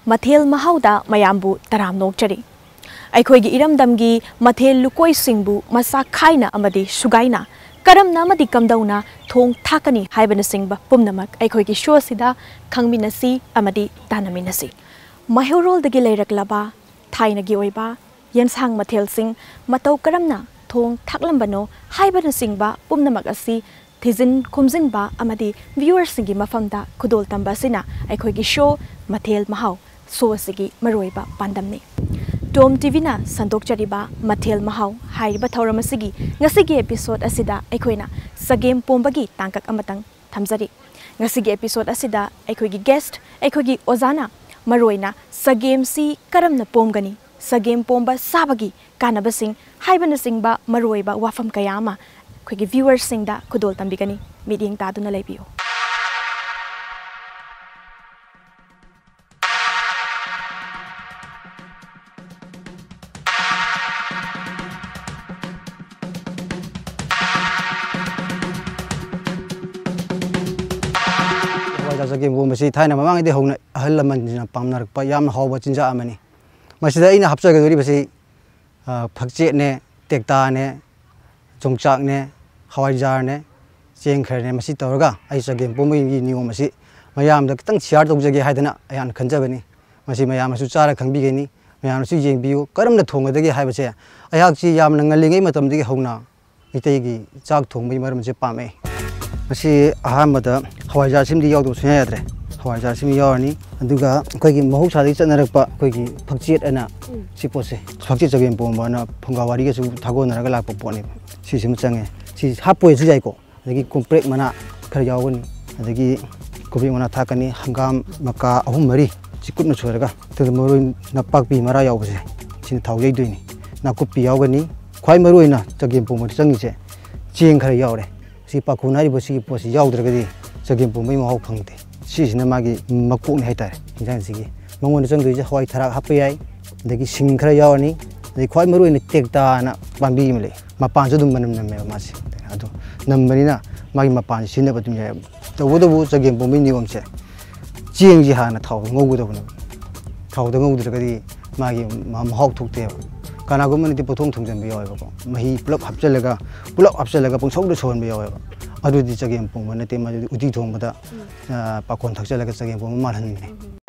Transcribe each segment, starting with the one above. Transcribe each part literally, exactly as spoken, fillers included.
ꯃꯊꯦꯜ ꯃꯍꯥꯎꯗ ꯃꯌꯥꯝꯕꯨ ꯇꯔꯥꯝꯅ ꯑꯣꯛꯆꯔꯤ꯫ ꯑꯩꯈꯣꯏꯒꯤ ꯏꯔꯝꯗꯝꯒꯤ ꯃꯊꯦꯜ ꯂꯨꯀꯣꯏꯁꯤꯡꯕꯨ ꯃꯁꯥ ꯈꯥꯏꯅ ꯑꯃꯗꯤ ꯁꯨꯒꯥꯏꯅ ꯀꯔꯝꯅ ꯑꯃꯗꯤ ꯀꯝꯗꯧꯅ ꯊꯣꯡ ꯊꯥꯛꯀꯅꯤ ꯍꯥꯏꯕꯅꯆꯤꯡꯕ ꯄꯨꯝꯅꯃꯛ ꯑꯩꯈꯣꯏꯒꯤ ꯁꯣ ꯑꯁꯤꯗ ꯈꯪꯃꯤꯟꯅꯁꯤ ꯑꯃꯗꯤ ꯇꯥꯟꯅꯃꯤꯟꯅꯁꯤ꯫ ꯃꯩꯍꯧꯔꯣꯜꯗꯒꯤ ꯂꯩꯔꯛꯂꯕ ꯊꯥꯏꯅꯒꯤ ꯑꯣꯏꯕ ꯌꯦꯟꯁꯥꯡ ꯃꯊꯦꯜꯁꯤꯡ ꯃꯇꯧ ꯀꯔꯝꯅ ꯊꯣꯡ ꯊꯥꯛꯂꯝꯕꯅꯣ ꯍꯥꯏꯕꯅꯆꯤꯡꯕ ꯄꯨꯝꯅꯃꯛ ꯑꯁꯤ ꯊꯤꯖꯤꯟ ꯈꯣꯝꯖꯤꯟꯕ ꯑꯃꯗꯤ ꯚ꯭ꯌꯨꯋꯔꯁꯤꯡꯒꯤ ꯃꯐꯝꯗ ꯈꯨꯗꯣꯜ ꯇꯝꯕ ꯑꯁꯤꯅ ꯑꯩꯈꯣꯏꯒꯤ ꯁꯣ ꯃꯊꯦꯜ ꯃꯍꯥꯎ ꯁꯣ ꯑꯁꯤꯒꯤ ꯃꯔꯨꯑꯣꯏꯕ ꯄꯥꯟꯗꯝꯅꯤ꯫ ꯇꯣꯝ ꯇꯤꯚꯤꯅ ꯁꯟꯗꯣꯛꯆꯔꯤꯕ ꯃꯊꯦꯜ ꯃꯍꯥꯎ ꯍꯥꯏꯔꯤꯕ ꯊꯧꯔꯝ ꯑꯁꯤꯒꯤ ꯉꯁꯤꯒꯤ ꯑꯦꯄꯤꯁꯣꯗ ꯑꯁꯤꯗ ꯑꯩꯈꯣꯏꯅ ꯆꯒꯦꯝ ꯄꯣꯝꯕꯒꯤ ꯇꯥꯡꯀꯛ ꯑꯃꯇꯪ ꯊꯝꯖꯔꯤ꯫ ꯉꯁꯤꯒꯤ ꯑꯦꯄꯤꯁꯣꯗ ꯑꯁꯤꯗ ꯑꯩꯈꯣꯏꯒꯤ ꯒꯦꯁ꯭ꯠ, ꯑꯩꯈꯣꯏꯒꯤ ꯑꯣꯖꯥꯅ ꯃꯔꯨꯑꯣꯏꯅ ꯆꯒꯦꯝꯁꯤ ꯀꯔꯝꯅ ꯄꯣꯝꯒꯅꯤ, ꯆꯒꯦꯝ ꯄꯣꯝꯕ ꯆꯥꯕꯒꯤ ꯀꯥꯟꯅꯕꯁꯤꯡ ꯍꯥꯏꯕꯅꯆꯤꯡꯕ ꯃꯔꯨꯑꯣꯏꯕ ꯋꯥꯐꯝ ꯀꯌꯥ ꯑꯃ ꯑꯩꯈꯣꯏꯒꯤ ꯚ꯭ꯌꯨꯋꯔꯁꯤꯡꯗ ꯈꯨꯗꯣꯜ ꯇꯝꯕꯤꯒꯅꯤ꯫ ꯃꯤꯠꯌꯦꯡ ꯇꯥꯗꯨꯅ ꯂꯩꯕꯤꯌꯨ꯫ ꯍꯋꯥꯏꯖꯥꯔ ꯆꯒꯦꯝ ꯄꯣꯝꯕꯁꯤ ꯊꯥꯏꯅ ꯃꯃꯥꯡꯉꯩꯗꯒꯤ ꯍꯧꯅ ꯑꯍꯜ ꯂꯃꯟꯁꯤꯡꯅ ꯄꯥꯝꯅꯔꯛꯄ ꯌꯥꯝꯅ ꯍꯥꯎꯕ ꯆꯤꯟꯖꯥꯛ ꯑꯃꯅꯤ꯫ ꯃꯁꯤꯗ ꯑꯩꯅ ꯍꯥꯞꯆꯒꯗꯧꯔꯤꯕꯁꯤ, ꯑ, ꯐꯛꯆꯦꯠꯅꯦ, ꯇꯦꯛꯇꯥꯅꯦ, ꯌꯣꯡꯆꯥꯛꯅꯦ, ꯍꯋꯥꯏꯖꯥꯔꯅꯦ, ꯆꯦꯡ ꯈꯔꯅꯦ, ꯃꯁꯤ ꯇꯧꯔꯒ ꯑꯩ ꯆꯒꯦꯝ ꯄꯣꯝꯕꯒꯤ ꯅꯤꯌꯣꯝ ꯑꯁꯤ ꯃꯌꯥꯝꯗ ꯈꯤꯇꯪ ꯁꯤꯌꯥꯔ ꯇꯧꯖꯒꯦ ꯍꯥꯏꯗꯅ ꯑꯩꯍꯥꯛꯅ ꯈꯟꯖꯕꯅꯤ꯫ ꯃꯁꯤ ꯃꯌꯥꯝꯅꯁꯨ ꯆꯥꯔ ꯈꯪꯕꯤꯒꯅꯤ, ꯃꯌꯥꯝꯅꯁꯨ ꯌꯦꯡꯕꯤꯌꯨ꯫ ꯀꯔꯝꯅ ꯊꯣꯡꯒꯗꯒꯦ ꯍꯥꯏꯕꯁꯦ ꯑꯩꯍꯥꯛꯁꯤ ꯌꯥꯝꯅ ꯉꯜꯂꯤꯉꯩ ꯃꯇꯝꯗꯒꯤ ꯍꯧꯅ ꯃꯩꯇꯩꯒꯤ ꯆꯥꯛ ꯊꯣꯡꯕꯒꯤ ꯃꯔꯝꯁꯦ ꯄꯥꯝꯃꯛꯑꯦ꯫ ꯃꯁꯤ ꯑꯍꯥꯟꯕꯗ ꯍꯋꯥꯏꯖꯥꯔꯁꯤꯃꯗꯤ ꯌꯥꯎꯗꯕ ꯁꯨꯡꯌꯥ ꯌꯥꯗ꯭ꯔꯦ꯫ ꯍꯋꯥꯏꯖꯥꯔꯁꯤꯃ ꯌꯥꯎꯔꯅꯤ꯫ ꯑꯗꯨꯒ ꯑꯩꯈꯣꯏꯒꯤ ꯃꯍꯧꯁꯥꯗꯒꯤ ꯆꯠꯅꯔꯛꯄ ꯑꯩꯈꯣꯏꯒꯤ ꯐꯛꯆꯦꯠ ꯑꯅ ꯎꯝ꯫ ꯁꯤ ꯄꯣꯠꯁꯦ, ꯐꯛꯆꯦꯠ ꯆꯒꯦꯝ ꯄꯣꯝꯕ ꯑꯅ ꯐꯨꯡꯒꯥ ꯋꯥꯔꯤꯒꯁꯨ ꯊꯥꯒꯣꯟꯅꯔꯒ ꯂꯥꯛꯄ ꯄꯣꯠꯅꯦꯕ꯫ ꯁꯤꯁꯤꯃ ꯆꯪꯉꯦ꯫ ꯁꯤ ꯍꯥꯞꯄꯣꯏꯁꯨ ꯌꯥꯏꯀꯣ꯫ ꯑꯗꯒꯤ ꯀꯣꯝꯄ꯭ꯔꯦꯛ ꯃꯅꯥ ꯈꯔ ꯌꯥꯎꯒꯅꯤ꯫ ꯑꯗꯒꯤ ꯀꯣꯝꯄ꯭ꯔꯦꯛ ꯃꯅꯥ ꯊꯥꯛꯀꯅꯤ꯫ ꯍꯪꯒꯥꯝ ꯃꯀꯥ ꯑꯍꯨꯝ ꯃꯔꯤ ꯁꯤ ꯀꯨꯞꯅ ꯁꯣꯏꯔꯒ, ꯑꯗꯨꯒ ꯃꯔꯣꯏ ꯅꯄꯥꯛꯄꯤ ꯃꯔꯥ ꯌꯥꯎꯕꯁꯦ, ꯁꯤꯅ ꯊꯥꯎ ꯌꯩꯗꯣꯏꯅꯤ꯫ ꯅꯥꯀꯨꯞꯄꯤ ꯌꯥꯎꯒꯅꯤ꯫ ꯈ꯭ꯋꯥꯏ ꯃꯔꯨ ꯑꯣꯏꯅ ꯆꯒꯦꯝ ꯄꯣꯝꯕꯗ ꯆꯪꯉꯤꯁꯦ ꯆꯦꯡ ꯈꯔ ꯌꯥꯎꯔꯦ꯫ ꯁꯤ ꯄꯥꯈꯣꯟ ꯍꯥꯏꯔꯤꯕ ꯁꯤꯒꯤ ꯄꯣꯠꯁꯤ ꯌꯥꯎꯗ꯭ꯔꯒꯗꯤ ꯆꯒꯦꯝ ꯄꯣꯝꯕꯒꯤ ꯃꯍꯥꯎ ꯐꯪꯗꯦ꯫ ꯁꯤꯁꯤꯅ ꯃꯥꯒꯤ ꯃꯀꯣꯛꯅꯤ ꯍꯥꯏꯇꯥꯔꯦ ꯏꯟꯖꯥꯡꯁꯤꯒꯤ꯫ ꯃꯉꯣꯟꯗ ꯆꯪꯗꯣꯏꯁꯦ ꯍꯋꯥꯏ ꯊꯔꯥꯛ ꯍꯥꯞꯄ ꯌꯥꯏ, ꯑꯗꯒꯤ ꯁꯤꯡ ꯈꯔ ꯌꯥꯎꯔꯅꯤ, ꯑꯗꯩ ꯈ꯭ꯋꯥꯏ ꯃꯔꯨ ꯑꯣꯏꯅ ꯇꯦꯛꯇꯥꯅ ꯄꯥꯝꯕꯤ ꯑꯃ ꯂꯩ꯫ ꯃꯄꯥꯟꯁꯨ ꯑꯗꯨꯝ ꯃꯅꯝ ꯅꯝꯃꯦꯕ ꯃꯥꯁꯦ꯫ ꯑꯗꯣ ꯅꯝꯕꯅꯤꯅ ꯃꯥꯒꯤ ꯃꯄꯥꯟꯁꯦ ꯁꯤꯖꯤꯟꯅꯕ ꯑꯗꯨꯝ ꯌꯥꯏ꯫ ꯇꯧꯕꯇꯕꯨ ꯆꯒꯦꯝ ꯄꯣꯝꯕꯒꯤ ꯅꯤꯌꯣꯝꯁꯦ ꯆꯦꯡꯁꯦ ꯍꯥꯟꯅ ꯊꯥꯎꯗ ꯉꯧꯒꯗꯕꯅꯦꯕ꯫ ꯊꯥꯎꯗ ꯉꯧꯗ꯭ꯔꯒꯗꯤ ꯃꯥꯒꯤ ꯃ-, ꯃꯍꯥꯎ ꯊꯣꯛꯇꯦꯕ꯫ ꯀꯅꯥꯒꯨꯝꯕꯅꯗꯤ ꯄꯣꯠꯊꯣꯡ ꯊꯣꯡꯖꯤꯟꯕ ꯌꯥꯎꯋꯦꯕꯀꯣ, ꯃꯍꯤ ꯄꯨꯂꯞ ꯍꯥꯞꯆꯤꯜꯂꯒ, ꯄꯨꯂꯞ ꯍꯥꯞꯆꯤꯜꯂꯒ ꯄꯪꯁꯧꯗ ꯁꯧꯍꯟꯕ ꯌꯥꯎꯋꯦꯕ꯫ ꯑꯗꯨꯗꯤ ꯆꯒꯦꯝ ꯄꯣꯝꯕ ꯅꯠꯇꯦ, ꯃꯗꯨꯗꯤ ꯎꯇꯤ ꯊꯣꯡꯕꯗ, ꯎꯝ꯫ ꯑ, ꯄꯥꯈꯣꯟ ꯊꯛꯆꯜꯂꯒ ꯆꯒꯦꯝ ꯄꯣꯝꯕ ꯃꯥꯜꯍꯟꯕꯅꯦ꯫ ꯎꯝ꯫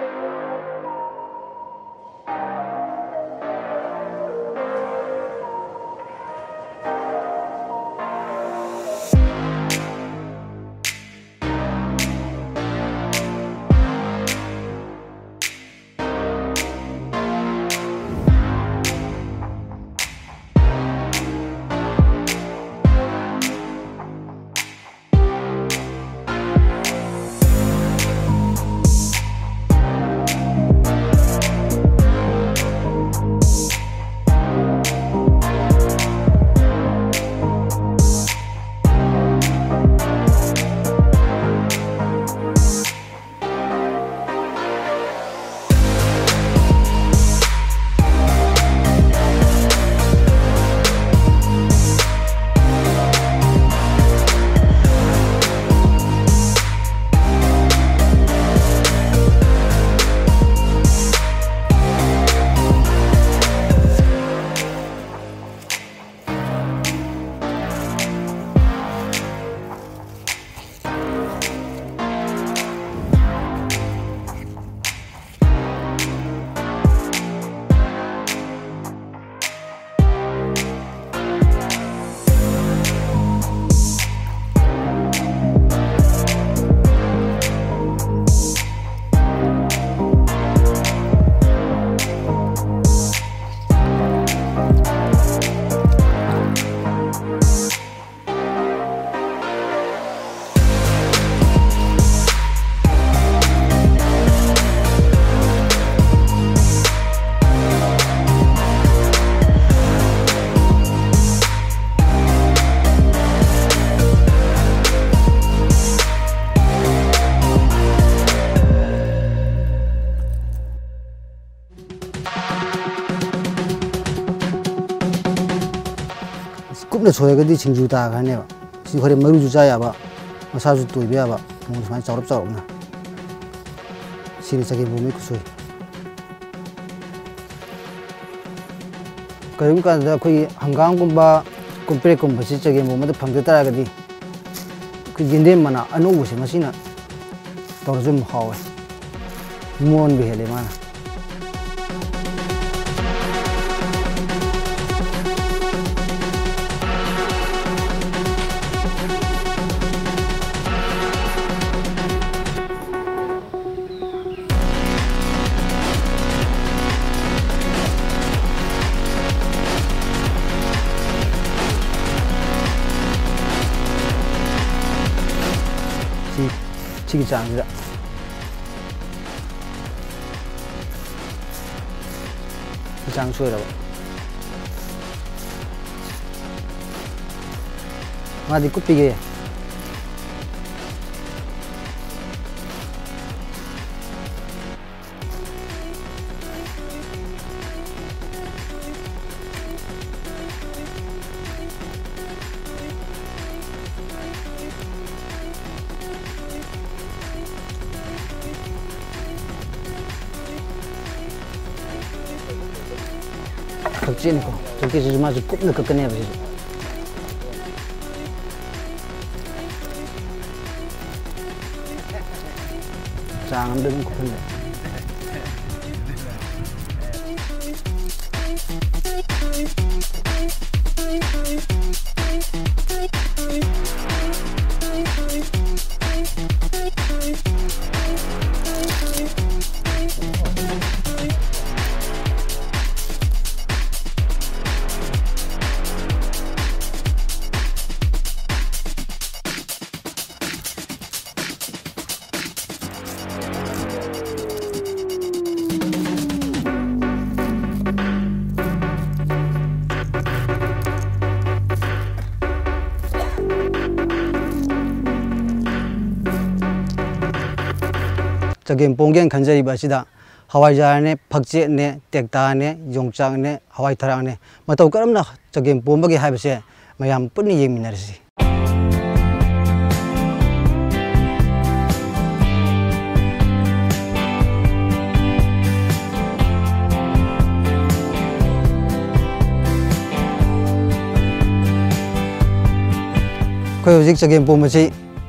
ꯀꯨꯞꯅ ꯁꯣꯏꯔꯒꯗꯤ ꯁꯤꯡꯖꯨ ꯇꯥꯈ꯭ꯔꯅꯦꯕ꯫ ꯁꯤ ꯍꯣꯔꯦꯟ ꯃꯔꯨꯁꯨ ꯆꯥ ꯌꯥꯕ, ꯃꯁꯥꯁꯨ ꯇꯣꯏꯕ ꯌꯥꯕ, ꯃꯑꯣꯡ ꯁꯨꯃꯥꯏꯅ ꯆꯥꯎꯔꯞ ꯆꯥꯎꯔꯞꯅ꯫ ꯁꯤꯅꯤ ꯆꯒꯦꯝ ꯄꯣꯝꯕꯒꯤ ꯈꯨꯠꯁꯣꯏ꯫ ꯀꯔꯤꯒꯨꯝꯕ ꯀꯥꯟꯗ ꯑꯩꯈꯣꯏꯒꯤ ꯍꯪꯒꯥꯝꯒꯨꯝꯕ, ꯀꯣꯝꯄ꯭ꯔꯦꯛꯀꯨꯝꯕꯁꯤ ꯆꯒꯦꯝ ꯄꯣꯝꯕꯗ ꯐꯪꯗ ꯇꯥꯔꯒꯗꯤ, ꯑꯩꯈꯣꯏ ꯌꯦꯟꯗꯦꯝ ꯃꯅꯥ ꯑꯅꯧꯕꯁꯦ ꯃꯁꯤꯅ ꯇꯧꯔꯁꯨ ꯑꯗꯨꯝ ꯍꯥꯎꯋꯦ꯫ ꯃꯣꯟꯕ ꯍꯦꯜꯂꯦ ꯃꯥꯅ꯫ ꯁꯤ, ꯁꯤꯒꯤ ꯆꯥꯡꯁꯤꯗ꯫ ꯁꯤ ꯆꯥꯡ ꯁꯣꯏꯔꯕ꯫ ꯃꯥꯗꯤ ꯀꯨꯞꯄꯤꯒꯦ꯫ ꯐꯛꯆꯦꯠꯅꯤꯀꯣ, ꯐꯛꯆꯦꯠꯁꯤꯁꯨ ꯃꯥꯁꯨ ꯀꯨꯞꯅ ꯀꯛꯀꯅꯦꯕ ꯁꯤꯁꯨ꯫ ꯆꯥꯡ ꯑꯃꯗ ꯑꯗꯨꯝ ꯀꯨꯞꯍꯟꯕ꯫ ꯆꯒꯦꯝ ꯄꯣꯝꯒꯦꯅ ꯈꯟꯖꯔꯤꯕ ꯑꯁꯤꯗ ꯍꯋꯥꯏꯖꯥꯔꯅꯦ, ꯐꯛꯆꯦꯠꯅꯦ, ꯇꯦꯛꯇꯥꯅꯦ, ꯌꯣꯡꯆꯥꯛꯅꯦ, ꯍꯋꯥꯏ ꯊꯔꯥꯛꯅꯦ, ꯃꯇꯧ ꯀꯔꯝꯅ ꯆꯒꯦꯝ ꯄꯣꯝꯕꯒꯦ ꯍꯥꯏꯕꯁꯦ ꯃꯌꯥꯝ ꯄꯨꯟꯅ ꯌꯦꯡꯃꯤꯟꯅꯔꯁꯤ꯫ ꯑꯩꯈꯣꯏ ꯍꯧꯖꯤꯛ ꯆꯒꯦꯝ ꯄꯣꯝꯕꯁꯤ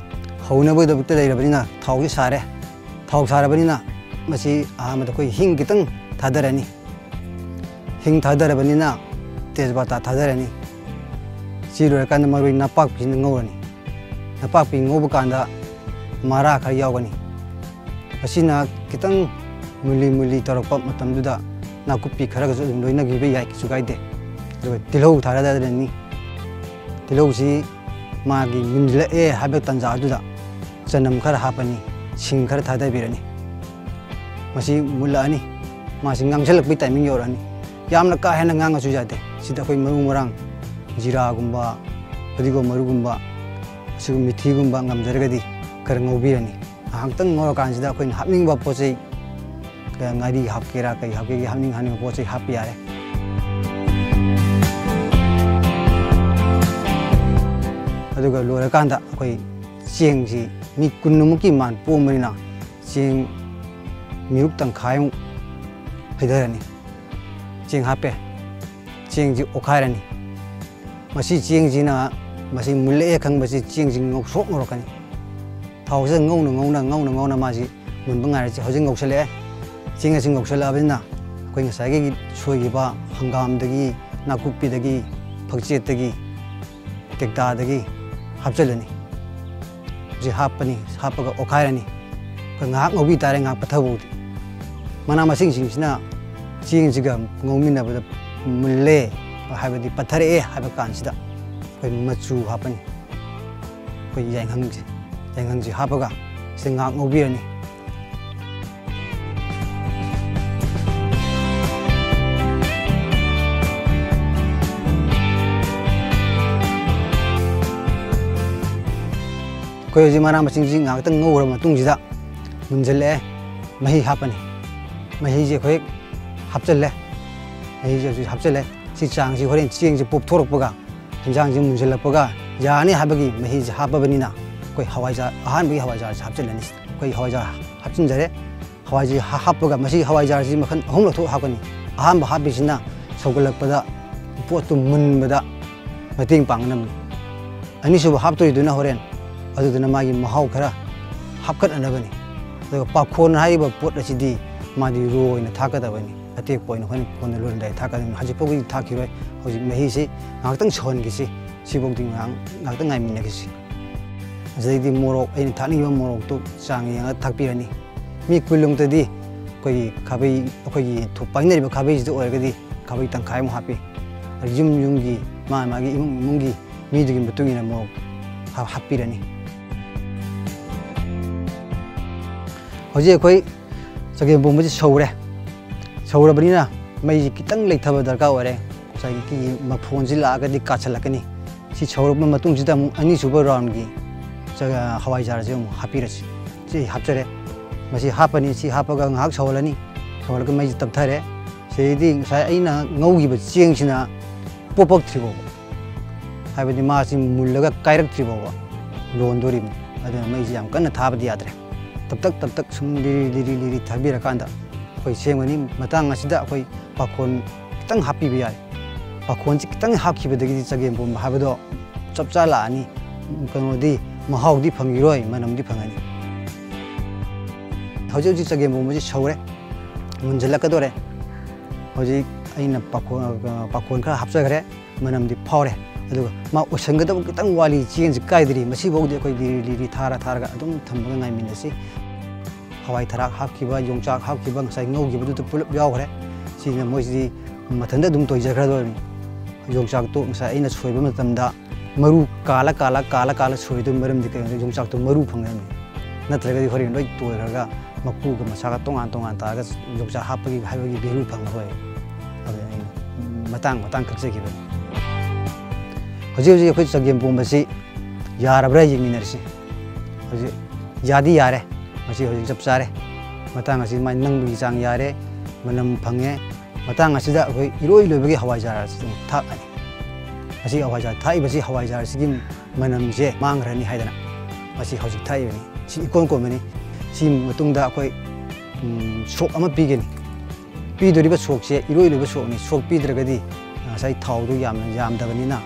ꯍꯧꯅꯕꯒꯤꯗꯃꯛꯇ ꯂꯩꯔꯕꯅꯤꯅ ꯊꯥꯎꯁꯤ ꯁꯥꯔꯦ꯫ ꯊꯥꯎ ꯁꯥꯔꯕꯅꯤꯅ ꯃꯁꯤ ꯑꯍꯥꯟꯕꯗ ꯑꯩꯈꯣꯏ ꯍꯤꯡ ꯈꯤꯇꯪ ꯊꯥꯗꯔꯅꯤ꯫ ꯍꯤꯡ ꯊꯥꯗꯔꯕꯅꯤꯅ ꯇꯦꯖꯄꯇꯥ ꯊꯥꯗꯔꯅꯤ꯫ ꯁꯤ ꯂꯣꯏꯔꯀꯥꯟꯗ ꯃꯔꯣꯏ ꯅꯄꯥꯛꯄꯤꯁꯤꯅ ꯉꯧꯔꯅꯤ꯫ ꯅꯄꯥꯛꯄꯤ ꯉꯧꯕ ꯀꯥꯟꯗ ꯃꯔꯥ ꯈꯔ ꯌꯥꯎꯒꯅꯤ꯫ ꯃꯁꯤꯅ ꯈꯤꯇꯪ ꯃꯨꯜꯂꯤ ꯃꯨꯜꯂꯤ ꯇꯧꯔꯛꯄ ꯃꯇꯝꯗꯨꯗ ꯅꯥꯀꯨꯞꯄꯤ ꯈꯔꯒꯁꯨ ꯑꯗꯨꯝ ꯂꯣꯏꯅꯈꯤꯕ ꯌꯥꯏ, ꯀꯩꯁꯨ ꯀꯥꯏꯗꯦ꯫ ꯑꯗꯨꯒ ꯇꯤꯜꯍꯧ ꯊꯥꯗꯔꯅꯤ꯫ ꯇꯤꯜꯍꯧꯁꯤ ꯃꯥꯒꯤ ꯃꯨꯟꯖꯤꯜꯂꯛꯑꯦ ꯍꯥꯏꯕ ꯇꯥꯟꯖꯥ ꯑꯗꯨꯗ ꯆꯅꯝ ꯈꯔ ꯍꯥꯞꯄꯅꯤ, ꯁꯤꯡ ꯈꯔ ꯊꯥꯗꯕꯤꯔꯅꯤ꯫ ꯃꯁꯤ ꯃꯨꯜꯂꯛꯑꯅꯤ, ꯃꯥꯁꯤ ꯉꯥꯡꯁꯤꯜꯂꯛꯄꯒꯤ timing ꯌꯧꯔꯛꯑꯅꯤ꯫ ꯌꯥꯝꯅ ꯀꯥ ꯍꯦꯟꯅ ꯉꯥꯡꯉꯁꯨ ꯌꯥꯗꯦ꯫ ꯁꯤꯗ ꯑꯩꯈꯣꯏ ꯃꯔꯨ ꯃꯔꯥꯡ, ꯖꯤꯔꯥꯒꯨꯝꯕ, ꯐꯗꯤꯒꯣꯝ ꯃꯔꯨꯒꯨꯝꯕ, ꯑꯁꯤꯒꯨꯝꯕ ꯃꯤꯊꯤꯒꯨꯝꯕ ꯉꯝꯖꯔꯒꯗꯤ ꯈꯔ ꯉꯧꯕꯤꯔꯅꯤ꯫ ꯉꯥꯏꯍꯥꯛꯇꯪ ꯉꯧꯔꯀꯥꯟꯁꯤꯗ ꯑꯩꯈꯣꯏꯅ ꯍꯥꯞꯅꯤꯡꯕ ꯄꯣꯠ ꯆꯩ, ꯉꯥꯔꯤ ꯍꯥꯞꯀꯦꯔꯥ, ꯀꯩ ꯍꯥꯞꯀꯦꯒꯦ, ꯍꯥꯞꯅꯤꯡ ꯍꯥꯞꯅꯤꯡꯕ ꯄꯣꯠ ꯆꯩ ꯍꯥꯞꯄ ꯌꯥꯔꯦ꯫ ꯑꯗꯨꯒ ꯂꯣꯏꯔꯀꯥꯟꯗ ꯑꯩꯈꯣꯏ ꯆꯦꯡꯁꯤ ꯃꯤ ꯀꯨꯟꯃꯨꯛꯀꯤ ꯃꯥꯟ ꯄꯣꯝꯕꯅꯤꯅ ꯆꯦꯡ ꯃꯤꯔꯨꯛ ꯇꯪꯈꯥꯏꯃꯨꯛ ꯍꯩꯊꯔꯅꯤ꯫ ꯆꯦꯡ ꯍꯥꯞꯄꯦ꯫ ꯆꯦꯡꯁꯤ ꯑꯣꯠꯈꯥꯏꯔꯅꯤ꯫ ꯃꯁꯤ ꯆꯦꯡꯁꯤꯅ, ꯃꯁꯤ ꯃꯨꯜꯂꯛꯑꯦ ꯈꯪꯕꯁꯤ ꯆꯦꯡꯁꯤ ꯉꯧꯁꯣꯛ ꯉꯧꯔꯛꯀꯅꯤ꯫ ꯊꯥꯎꯁꯤꯗ ꯉꯧꯅ ꯉꯧꯅ, ꯉꯧꯅ ꯉꯧꯅ ꯃꯥꯁꯤ ꯃꯨꯟꯕ ꯉꯥꯏꯔꯁꯤ꯫ ꯍꯧꯖꯤꯛ ꯉꯧꯁꯜꯂꯛꯑꯦ꯫ ꯆꯦꯡ ꯑꯁꯤ ꯉꯧꯁꯜꯂꯛꯑꯕꯅꯤꯅ ꯑꯩꯈꯣꯏ ꯉꯁꯥꯏꯒꯤ ꯁꯣꯏꯈꯤꯕ ꯍꯪꯒꯥꯝꯗꯒꯤ, ꯅꯥꯀꯨꯞꯄꯤꯗꯒꯤ, ꯐꯛꯆꯦꯠꯇꯒꯤ, ꯇꯦꯛꯇꯥꯗꯒꯤ ꯍꯥꯞꯆꯤꯜꯂꯅꯤ꯫ ꯍꯧꯖꯤꯛ ꯍꯥꯞꯄꯅꯤ, ꯍꯥꯞꯄꯒ ꯑꯣꯠꯈꯥꯏꯔꯅꯤ꯫ ꯑꯩꯈꯣꯏ ꯉꯥꯏꯍꯥꯛ ꯉꯧꯕꯤ ꯇꯥꯔꯦ, ꯉꯥꯏꯍꯥꯛ ꯄꯠꯊꯕ ꯐꯥꯎꯗꯤ꯫ ꯃꯅꯥ ꯃꯁꯤꯡꯁꯤꯡꯁꯤꯅ ꯆꯦꯡꯁꯤꯒ ꯉꯧꯃꯤꯟꯅꯕꯗ ꯃꯨꯜꯂꯦ, ꯍꯥꯏꯕꯗꯤ ꯄꯠꯊꯔꯛꯑꯦ ꯍꯥꯏꯕ ꯀꯥꯟꯁꯤꯗ ꯑꯩꯈꯣꯏ ꯃꯆꯨ ꯍꯥꯞꯄꯅꯤ꯫ ꯑꯩꯈꯣꯏ ꯌꯥꯏꯉꯪꯁꯦ, ꯌꯥꯏꯉꯪꯁꯦ ꯍꯥꯞꯄꯒ ꯁꯤꯗ ꯉꯥꯏꯍꯥꯛ ꯉꯧꯕꯤꯔꯅꯤ꯫ ꯑꯩꯈꯣꯏ ꯍꯧꯖꯤꯛ ꯃꯅꯥ ꯃꯁꯤꯡꯁꯤ ꯉꯥꯏꯍꯥꯛꯇꯪ ꯉꯧꯔꯕ ꯃꯇꯨꯡꯁꯤꯗ ꯃꯨꯟꯖꯜꯂꯛꯑꯦ, ꯃꯍꯤ ꯍꯥꯞꯄꯅꯤ꯫ ꯃꯍꯤꯁꯦ ꯑꯩꯈꯣꯏ ꯍꯥꯞꯆꯜꯂꯦ꯫ ꯃꯍꯤꯁꯦ ꯍꯧꯖꯤꯛ ꯍꯥꯞꯆꯜꯂꯦ꯫ ꯁꯤ ꯆꯥꯡꯁꯤ ꯍꯣꯔꯦꯟ ꯆꯦꯡꯁꯦ ꯄꯣꯞꯊꯣꯔꯛꯄꯒ, ꯍꯤꯟꯖꯥꯡꯁꯤ ꯃꯨꯟꯖꯜꯂꯛꯄꯒ ꯌꯥꯔꯅꯤ ꯍꯥꯏꯕꯒꯤ ꯃꯍꯤꯁꯦ ꯍꯥꯞꯄꯕꯅꯤꯅ ꯑꯩꯈꯣꯏ ꯍꯋꯥꯏꯖꯥꯔ, ꯑꯍꯥꯟꯕꯒꯤ ꯍꯋꯥꯏꯖꯥꯔꯁꯦ ꯍꯥꯞꯆꯜꯂꯅꯤ꯫ ꯑꯩꯈꯣꯏ ꯍꯋꯥꯏꯖꯥꯔ ꯍꯥꯞꯆꯤꯟꯖꯔꯦ꯫ ꯍꯋꯥꯏꯁꯤ ꯍꯥ-, ꯍꯥꯞꯄꯒ ꯃꯁꯤ ꯍꯋꯥꯏꯖꯥꯔꯁꯤ ꯃꯈꯜ ꯑꯍꯨꯝꯂꯛ ꯊꯣꯛ ꯍꯥꯞꯀꯅꯤ꯫ ꯑꯍꯥꯟꯕ ꯍꯥꯞꯄꯤꯁꯤꯅ ꯁꯧꯒꯠꯂꯛꯄꯗ ꯄꯣꯠꯇꯨ ꯃꯨꯟꯕꯗ ꯃꯇꯦꯡ ꯄꯥꯡꯅꯕꯅꯤ꯫ ꯑꯅꯤꯁꯨꯕ ꯍꯥꯞꯇꯣꯔꯤꯗꯨꯅ ꯍꯣꯔꯦꯟ ꯑꯗꯨꯗꯨꯅ ꯃꯥꯒꯤ ꯃꯍꯥꯎ ꯈꯔ ꯍꯥꯞꯀꯠꯅꯅꯕꯅꯤ꯫ ꯑꯗꯨꯒ ꯄꯥꯈꯣꯟ ꯍꯥꯏꯔꯤꯕ ꯄꯣꯠ ꯑꯁꯤꯗꯤ ꯃꯥꯗꯤ raw ꯑꯣꯏꯅ ꯊꯥꯛꯀꯗꯕꯅꯤ꯫ ꯑꯇꯦꯛꯄ ꯑꯣꯏꯅ ꯑꯩꯈꯣꯏꯅ ꯀꯣꯟꯅ ꯂꯣꯏꯔꯝꯗꯥꯏ ꯊꯥꯛꯀꯗꯕꯅꯤ꯫ ꯍꯧꯖꯤꯛ ꯐꯥꯎꯒꯤꯗꯤ ꯊꯥꯛꯈꯤꯔꯣꯏ꯫ ꯍꯧꯖꯤꯛ ꯃꯍꯤꯁꯤ ꯉꯥꯏꯍꯥꯛꯇꯪ ꯁꯧꯍꯟꯈꯤꯁꯤ꯫ ꯁꯤꯐꯥꯎꯗꯤ ꯉꯥꯏꯍꯥꯛ, ꯉꯥꯏꯍꯥꯛꯇꯪ ꯉꯥꯏꯃꯤꯟꯅꯈꯤꯁꯤ꯫ ꯑꯗꯨꯗꯩꯗꯤ ꯃꯣꯔꯣꯛ, ꯑꯩꯅ ꯊꯥꯛꯅꯤꯡꯉꯤꯕ ꯃꯣꯔꯣꯛꯇꯨ ꯆꯥꯡ ꯌꯦꯡꯉꯒ ꯊꯥꯛꯄꯤꯔꯅꯤ꯫ ꯃꯤ ꯀꯨꯟꯂꯣꯝꯇꯗꯤ ꯑꯩꯈꯣꯏꯒꯤ ꯈꯥꯕꯩ, ꯑꯩꯈꯣꯏꯒꯤ ꯊꯨꯝ ꯄꯥꯏꯅꯔꯤꯕ ꯈꯥꯕꯩꯁꯤꯗ ꯑꯣꯏꯔꯒꯗꯤ ꯈꯥꯕꯩ ꯇꯪꯈꯥꯏꯃꯨꯛ ꯍꯥꯞꯄꯤ꯫ ꯑꯗꯨ ꯌꯨꯝ ꯌꯨꯝꯒꯤ, ꯃꯥ ꯃꯥꯒꯤ ꯏꯃꯨꯡ ꯏꯃꯨꯡꯒꯤ ꯃꯤꯗꯨꯒꯤ ꯃꯇꯨꯡ ꯏꯟꯅ ꯃꯣꯔꯣꯛ ꯍꯥ-, ꯍꯥꯞꯄꯤꯔꯅꯤ꯫ ꯍꯧꯖꯤꯛ ꯑꯩꯈꯣꯏ ꯆꯒꯦꯝ ꯄꯣꯝꯕꯁꯤ ꯁꯧꯔꯦ꯫ ꯁꯧꯔꯕꯅꯤꯅ ꯃꯩꯁꯤ ꯈꯤꯇꯪ ꯂꯩꯊꯕ ꯗꯔꯀꯥꯔ ꯑꯣꯏꯔꯦ꯫ ꯉꯁꯥꯏꯒꯤ ꯃꯐꯣꯟꯁꯤ ꯂꯥꯛꯑꯒꯗꯤ ꯀꯥꯁꯜꯂꯛꯀꯅꯤ꯫ ꯁꯤ ꯁꯧꯔꯕ ꯃꯇꯨꯡꯁꯤꯗ ꯑꯃꯨꯛ ꯑꯅꯤꯁꯨꯕ roundꯒꯤ ꯆ-, ꯍꯋꯥꯏꯖꯥꯔꯁꯦ ꯑꯃꯨꯛ ꯍꯥꯞꯄꯤꯔꯁꯤ꯫ ꯁꯤ ꯍꯥꯞꯆꯔꯦ꯫ ꯃꯁꯤ ꯍꯥꯞꯄꯅꯤ꯫ ꯁꯤ ꯍꯥꯞꯄꯒ ꯉꯥꯏꯍꯥꯛ ꯁꯧꯍꯜꯂꯅꯤ꯫ ꯁꯧꯍꯜꯂꯒ ꯃꯩꯁꯤ ꯇꯞꯊꯔꯦ꯫ ꯁꯤꯗꯩꯗꯤ ꯉꯁꯥꯏ ꯑꯩꯅ ꯉꯧꯈꯤꯕ ꯆꯦꯡꯁꯤꯅ ꯄꯣꯄꯛꯇ꯭ꯔꯤ ꯐꯥꯎꯕ, ꯍꯥꯏꯕꯗꯤ ꯃꯥꯁꯤ ꯃꯨꯜꯂꯒ ꯀꯥꯏꯔꯛꯇ꯭ꯔꯤ ꯐꯥꯎꯕ ꯂꯣꯟꯗꯣꯔꯤꯕꯅꯤ꯫ ꯑꯗꯨꯅ ꯃꯩꯁꯤ ꯌꯥꯝ ꯀꯟꯅ ꯊꯥꯕꯗꯤ ꯌꯥꯗ꯭ꯔꯦ꯫ ꯇꯞꯇꯛ ꯇꯞꯇꯛ ꯁꯨꯝ ꯂꯤꯔꯤ ꯂꯤꯔꯤ ꯂꯤꯔꯤ ꯊꯥꯕꯤꯔꯀꯥꯟꯗ ꯑꯩꯈꯣꯏ ꯁꯦꯝꯒꯅꯤ꯫ ꯃꯇꯥꯡ ꯑꯁꯤꯗ ꯑꯩꯈꯣꯏ ꯄꯥꯈꯣꯟ ꯈꯤꯇꯪ ꯍꯥꯞꯄꯤꯕ ꯌꯥꯏ꯫ ꯄꯥꯈꯣꯟꯁꯤ ꯈꯤꯇꯪ ꯍꯥꯞꯈꯤꯕꯗꯒꯤꯗꯤ ꯆꯒꯦꯝ ꯄꯣꯝꯕ ꯍꯥꯏꯕꯗꯣ ꯆꯞ ꯆꯥ ꯂꯥꯛꯑꯅꯤ꯫ ꯀꯩꯅꯣꯗꯤ, ꯃꯍꯥꯎꯗꯤ ꯐꯪꯈꯤꯔꯣꯏ, ꯃꯅꯝꯗꯤ ꯐꯪꯒꯅꯤ꯫ ꯍꯧꯖꯤꯛ ꯍꯧꯖꯤꯛ ꯆꯒꯦꯝ ꯄꯣꯝꯕꯁꯤ ꯁꯧꯔꯦ, ꯃꯨꯟꯁꯤꯜꯂꯛꯀꯗꯧꯔꯦ꯫ ꯍꯧꯖꯤꯛ ꯑꯩꯅ ꯄꯥꯈꯣꯟ, ꯄꯥꯈꯣꯟ ꯈꯔ ꯍꯥꯞꯆꯈ꯭ꯔꯦ, ꯃꯅꯝꯗꯤ ꯐꯥꯎꯔꯦ꯫ ꯑꯗꯨꯒ ꯃꯥ ꯑꯣꯏꯁꯟꯒꯗꯕ ꯈꯤꯇꯪ ꯋꯥꯠꯂꯤ, ꯆꯦꯡꯁꯤ ꯀꯥꯏꯗ꯭ꯔꯤ꯫ ꯃꯁꯤꯐꯥꯎꯗꯤ ꯑꯩꯈꯣꯏ ꯂꯤꯔꯤ ꯂꯤꯔꯤ ꯊꯥꯔ ꯊꯥꯔꯒ ꯑꯗꯨꯝ ꯊꯝꯃꯒ ꯉꯥꯏꯃꯤꯟꯅꯁꯤ꯫ ꯍꯋꯥꯏ ꯊꯔꯥꯛ ꯍꯥꯞꯈꯤꯕ, ꯌꯣꯡꯆꯥꯛ ꯍꯥꯞꯈꯤꯕ, ꯉꯁꯥꯏ ꯉꯧꯈꯤꯕꯗꯨꯗ ꯄꯨꯂꯞ ꯌꯥꯎꯈ꯭ꯔꯦ꯫ ꯁꯤꯅ ꯃꯣꯏꯁꯤꯗꯤ ꯃꯊꯟꯇ ꯑꯗꯨꯝ ꯇꯣꯏꯖꯈ꯭ꯔꯗꯣꯏꯅꯤ꯫ ꯌꯣꯡꯆꯥꯛꯇꯣ ꯉꯁꯥꯏ ꯑꯩꯅ ꯁꯣꯏꯕ ꯃꯇꯝꯗ ꯃꯔꯨ ꯀꯥꯜꯂ, ꯀꯥꯜꯂ, ꯀꯥꯜꯂ, ꯀꯥꯜꯂ ꯁꯣꯏꯗꯣꯏ ꯃꯔꯝꯗꯤ ꯀꯩꯅꯣꯗ ꯌꯣꯡꯆꯥꯛꯇꯣ ꯃꯔꯨ ꯐꯪꯅꯕꯅꯤ꯫ ꯅꯠꯇ꯭ꯔꯒꯗꯤ ꯍꯣꯔꯦꯟ ꯂꯣꯏ ꯇꯣꯏꯔꯒ ꯃꯀꯨꯒ ꯃꯁꯥꯒ ꯇꯣꯉꯥꯟ ꯇꯣꯉꯥꯟ ꯇꯥꯔꯒ ꯌꯣꯡꯆꯥꯛ ꯍꯥꯞꯄꯒꯤ ꯍꯥꯏꯕꯒꯤ value ꯐꯪꯉꯔꯣꯏ꯫ ꯑꯗꯨꯅ ꯑꯩꯅ ꯃꯇꯥꯡ ꯃꯇꯥꯡ ꯀꯛꯆꯈꯤꯕꯅꯤ꯫ ꯍꯧꯖꯤꯛ ꯍꯧꯖꯤꯛ ꯑꯩꯈꯣꯏ ꯆꯒꯦꯝ ꯄꯣꯝꯕꯁꯤ ꯌꯥꯔꯕ꯭ꯔꯥ ꯌꯦꯡꯃꯤꯟꯅꯔꯁꯤ꯫ ꯍꯧꯖꯤꯛ ꯌꯥꯗꯤ ꯌꯥꯔꯦ꯫ ꯃꯁꯤ ꯍꯧꯖꯤꯛ ꯆꯞ ꯆꯥꯔꯦ꯫ ꯃꯇꯥꯡ ꯑꯁꯤ ꯃꯥꯏ ꯅꯪꯕꯒꯤ ꯆꯥꯡ ꯌꯥꯔꯦ꯫ ꯃꯅꯝ ꯐꯪꯉꯦ꯫ ꯃꯇꯥꯡ ꯑꯁꯤꯗ ꯑꯩꯈꯣꯏ ꯏꯔꯣꯏ ꯂꯣꯏꯕꯒꯤ ꯍꯋꯥꯏꯖꯥꯔ ꯑꯁꯤ ꯑꯃꯨꯛ ꯊꯥꯛꯑꯅꯤ꯫ ꯃꯁꯤ ꯍꯋꯥꯏꯖꯥꯔ ꯊꯥꯛꯏꯕꯁꯤ ꯍꯋꯥꯏꯖꯥꯔꯁꯤꯒꯤ ꯃꯅꯝꯁꯦ ꯃꯥꯡꯈ꯭ꯔꯅꯤ ꯍꯥꯏꯗꯅ ꯃꯁꯤ ꯍꯧꯖꯤꯛ ꯊꯥꯛꯏꯕꯅꯤ꯫ ꯁꯤ ꯏꯀꯣꯟ ꯀꯣꯟꯕꯅꯤ꯫ ꯁꯤ ꯃꯇꯨꯡꯗ ꯑꯩꯈꯣꯏ, ꯎꯝ, ꯁꯣꯛ ꯑꯃ ꯄꯤꯒꯅꯤ꯫ ꯄꯤꯗꯣꯔꯤꯕ ꯁꯣꯛꯁꯦ ꯏꯔꯣꯏ ꯂꯣꯏꯕ ꯁꯣꯛꯅꯤ꯫ ꯁꯣꯛ ꯄꯤꯗ꯭ꯔꯒꯗꯤ ꯉꯁꯥꯏ ꯊꯥꯎꯗꯨ ꯌꯥꯝꯅ ꯌꯥꯝꯗꯕꯅꯤꯅ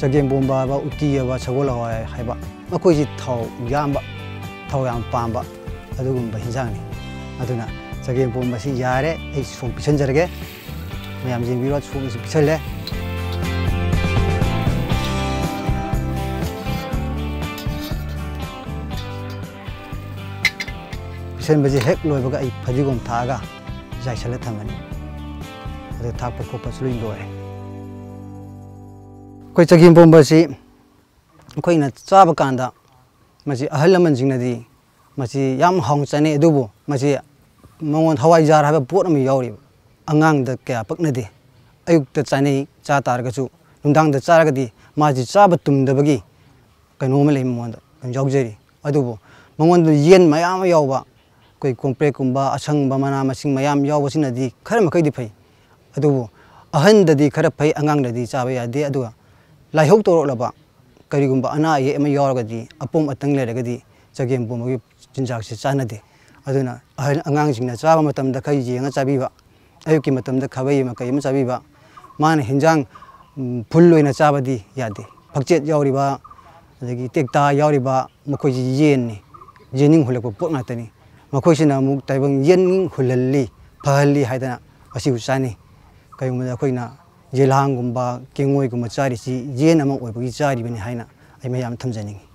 ꯆꯒꯦꯝ ꯄꯣꯝꯕ ꯍꯥꯏꯕ, ꯎꯇꯤ ꯍꯥꯏꯕ, ꯁꯒꯣꯜ ꯍꯋꯥꯏ ꯍꯥꯏꯕ, ꯃꯈꯣꯏꯁꯤ ꯊꯥꯎ ꯌꯥꯝꯕ, ꯊꯥꯎ ꯌꯥꯝ ꯄꯥꯝꯕ ꯑꯗꯨꯒꯨꯝꯕ ꯍꯤꯟꯖꯥꯡꯅꯤ꯫ ꯑꯗꯨꯅ ꯆꯒꯦꯝ ꯄꯣꯝꯕꯁꯤ ꯌꯥꯔꯦ, ꯑꯩ ꯁꯣꯝ ꯄꯤꯁꯟꯖꯔꯒꯦ꯫ ꯃꯌꯥꯝ ꯌꯦꯡꯕꯤꯔꯣ, ꯁꯣꯝꯗꯁꯨ ꯄꯤꯁꯜꯂꯦ꯫ ꯄꯤꯁꯟꯕꯁꯦ ꯍꯦꯛ ꯂꯣꯏꯕꯒ ꯑꯩ ꯐꯗꯤꯒꯣꯝ ꯊꯥꯛꯑꯒ ꯌꯥꯏꯁꯜꯂ ꯊꯝꯃꯅꯤ꯫ ꯑꯗꯨ ꯊꯥꯛꯄ ꯈꯣꯠꯄꯁꯨ ꯂꯣꯏ ꯂꯣꯏꯔꯦ꯫ ꯑꯩꯈꯣꯏ ꯆꯒꯦꯝ ꯄꯣꯝꯕꯁꯤ ꯑꯩꯈꯣꯏꯅ ꯆꯥꯕ ꯀꯥꯟꯗ ꯃꯁꯤ ꯑꯍꯜ ꯂꯃꯟꯁꯤꯡꯅꯗꯤ ꯃꯁꯤ ꯌꯥꯝ ꯍꯥꯎꯅ ꯆꯥꯅꯩ, ꯑꯗꯨꯕꯨ ꯃꯁꯤ ꯃꯉꯣꯟ ꯍꯋꯥꯏꯖꯥꯔ ꯍꯥꯏꯕ ꯄꯣꯠ ꯑꯃ ꯌꯥꯎꯔꯤꯕ꯫ ꯑꯉꯥꯡꯗ ꯀꯌꯥ ꯄꯛꯅꯗꯦ꯫ ꯑꯌꯨꯛꯇ ꯆꯥꯅꯩ, ꯆꯥ ꯇꯥꯔꯒꯁꯨ ꯅꯨꯡꯗꯥꯡꯗ ꯆꯥꯔꯒꯗꯤ ꯃꯥꯁꯤ ꯆꯥꯕ ꯇꯨꯝꯗꯕꯒꯤ ꯀꯩꯅꯣ ꯑꯃ ꯂꯩ ꯃꯉꯣꯟꯗ ꯑꯗꯨꯝ ꯌꯥꯎꯖꯔꯤ꯫ ꯑꯗꯨꯕꯨ ꯃꯉꯣꯟꯗ ꯌꯦꯟ ꯃꯌꯥꯝ ꯑꯃ ꯌꯥꯎꯕ, ꯑꯩꯈꯣꯏ ꯀꯣꯝꯄ꯭ꯔꯦꯛꯀꯨꯝꯕ, ꯑꯁꯪꯕ ꯃꯅꯥ ꯃꯁꯤꯡ ꯃꯌꯥꯝ ꯌꯥꯎꯕꯁꯤꯅꯗꯤ ꯈꯔ ꯃꯈꯩꯗꯤ ꯐꯩ꯫ ꯑꯗꯨꯕꯨ ꯑꯍꯟꯗꯗꯤ ꯈꯔ ꯐꯩ, ꯑꯉꯥꯡꯗꯗꯤ ꯆꯥꯕ ꯌꯥꯗꯦ꯫ ꯑꯗꯨꯒ ꯂꯥꯏꯍꯧ ꯇꯧꯔꯛꯂꯕ, ꯀꯔꯤꯒꯨꯝꯕ ꯑꯅꯥ ꯑꯌꯦꯛ ꯑꯃ ꯌꯥꯎꯔꯒꯗꯤ, ꯑꯄꯣꯝ ꯑꯇꯪ ꯂꯩꯔꯒꯗꯤ ꯆꯒꯦꯝ ꯄꯣꯝꯕꯒꯤ ꯆꯤꯟꯖꯥꯛꯁꯦ ꯆꯥꯟꯅꯗꯦ꯫ ꯑꯗꯨꯅ ꯑꯍꯜ ꯑꯉꯥꯡꯁꯤꯡꯅ ꯆꯥꯕ ꯃꯇꯝꯗ ꯈꯔ ꯌꯦꯡꯉ ꯆꯥꯕꯤꯕ, ꯑꯌꯨꯛꯀꯤ ꯃꯇꯝꯗ ꯈꯥꯕꯩ ꯑꯃ ꯀꯩ ꯑꯃ ꯆꯥꯕꯤꯕ꯫ ꯃꯥꯅ ꯍꯤꯟꯖꯥꯡ, ꯎꯝ, ꯐꯨꯜ ꯑꯣꯏꯅ ꯆꯥꯕꯗꯤ ꯌꯥꯗꯦ꯫ ꯐꯛꯆꯦꯠ ꯌꯥꯎꯔꯤꯕ, ꯑꯗꯒꯤ ꯇꯦꯛꯇꯥ ꯌꯥꯎꯔꯤꯕ, ꯃꯈꯣꯏꯁꯤ ꯌꯦꯟꯅꯤ꯫ ꯌꯦꯟꯅꯤꯡ ꯍꯨꯜꯂꯛꯄ ꯄꯣꯠ ꯉꯥꯛꯇꯅꯤ꯫ ꯃꯈꯣꯏꯁꯤꯅ ꯑꯃꯨꯛ ꯇꯥꯏꯕꯪ ꯌꯦꯟꯅꯤꯡ ꯍꯨꯜꯍꯜꯂꯤ, ꯐꯍꯜꯂꯤ ꯍꯥꯏꯗꯅ ꯃꯁꯤꯕꯨ ꯆꯥꯅꯩ꯫ ꯀꯔꯤꯒꯨꯝꯕꯗ ꯑꯩꯈꯣꯏꯅ ꯌꯦꯂꯥꯡꯒꯨꯝꯕ, ꯀꯦꯡꯉꯣꯏꯒꯨꯝꯕ ꯆꯥꯔꯤꯁꯤ ꯌꯦꯟ ꯑꯃ ꯑꯣꯏꯕꯒꯤ ꯆꯥꯔꯤꯕꯅꯤ ꯍꯥꯏꯅ ꯑꯩ ꯃꯌꯥꯝ ꯊꯝꯖꯅꯤꯡꯉꯤ꯫